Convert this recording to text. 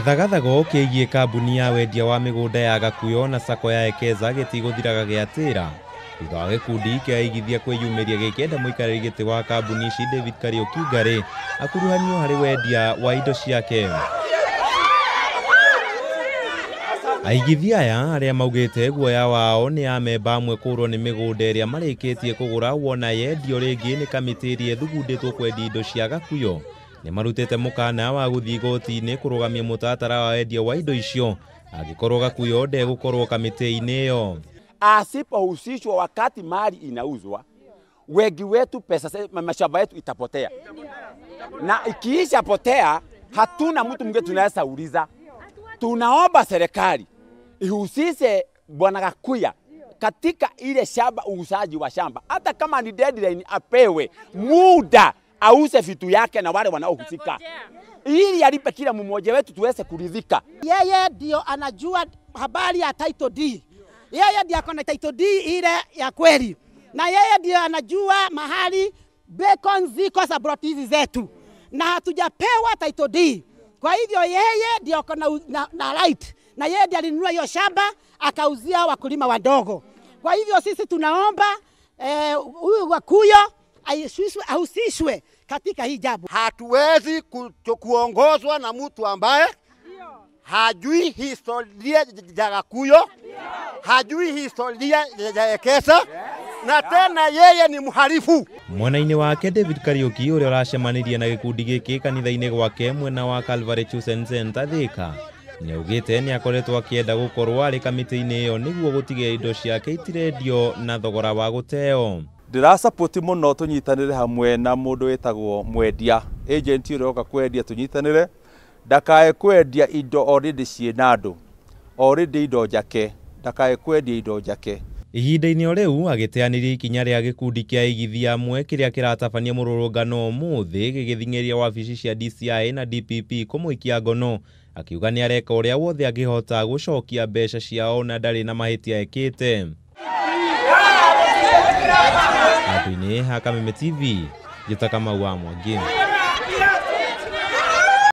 Gĩthagathago kĩgiĩ kambuni ya wendia wa mĩgũnda ya Gakuyo na Sacco ya Ekeza gĩtigũthiraga gĩatĩra thutha wa gĩkundi kĩa aigithia kwĩyumĩria gĩkĩenda mũikarĩri gĩtĩ wa kambuni ici David Kariuki Ngari akuruhanio harĩ wendia wa indo ciake. Aigithia aya arĩa maugĩte guoya wao nĩ amemba amwe kũrwo nĩ mĩgũnda ĩrĩa marĩkĩtie kũgũra wona yendio rĩngĩ nĩ kamĩtĩ ĩrĩa ĩthugundĩtwo kwendia indo cia Gakuyo nĩ marutĩte mũkana wa gũthiĩ igoti-inĩ kũrũgamia mũtaratara wa wendia wa indo icio angĩkorwo Gakuyo ndegũkorwo kamĩtĩ-inĩ ĩyo. Asipohusishwa wakati mali inauzwa, wengi wetu pesa, mashamba yetu itapotea, na ikiisha potea hatuna mtu mwingine tunaweza uliza. Tunaomba serikali ihusishe bwana Gakuya katika ile shamba, uuzaji wa shamba, hata kama ni deadline apewe muda auze vitu yake na wale wanaohusika, ili alipe kila mmoja wetu tuweze kuridhika. Yeye ndio anajua habari ya title deed. Yeye ndiye akona title deed ile ya kweli, na yeye ndiye anajua mahali bacon ziko za plot hizi zetu, na hatujapewa title deed. Kwa hivyo yeye ndiye akona na right, na yeye ndiye alinunua hiyo shamba akauzia wakulima wadogo. Kwa hivyo sisi tunaomba huyu Gakuyo ahusishwe katika hii jambo. Hatuwezi kuongozwa na mtu ambaye hajui historia ya Gakuyo, hajui historia ya Ekeza, na tena yeye ni mhalifu. Mwena-inĩ wake David Kariuki ũrĩa ũracemanirie na gĩkundi gĩkĩ kanitha-inĩ gwake mwena wa Calvary Chosen Center Thika nĩaugĩte nĩakoretwo akĩenda gũkorwo arĩ kamĩtĩ-inĩ ĩyo nĩguo gũtigĩrĩra indo ciake itirendio na thogora wa gũteo. Ndĩrasupport mũno tũnyitanĩre hamwe na mũndũ wĩtagwo mwendia, agent ũrĩa ũroka kwendia, tũnyitanĩre ndakae kwendia indo already ciĩna andũ, already indo njake, ndakae kwendia indo njake. Ihinda-inĩ o rĩu agĩteanĩria ikinya rĩa gĩkundi kĩa aigithia amwe kĩrĩa kĩratabania mũrũrũngano ũmũthĩ gĩgĩthing'ĩrĩria wabici cia DCI na DPP kũmũikia ngono, akiuga nĩ areka ũrĩa wothe angĩhota gũcokia mbeca ciao na ndarĩ na mahĩtia ekĩte. Handũ-inĩ ha Kameme TV, njĩta Kamau wa Mwangi.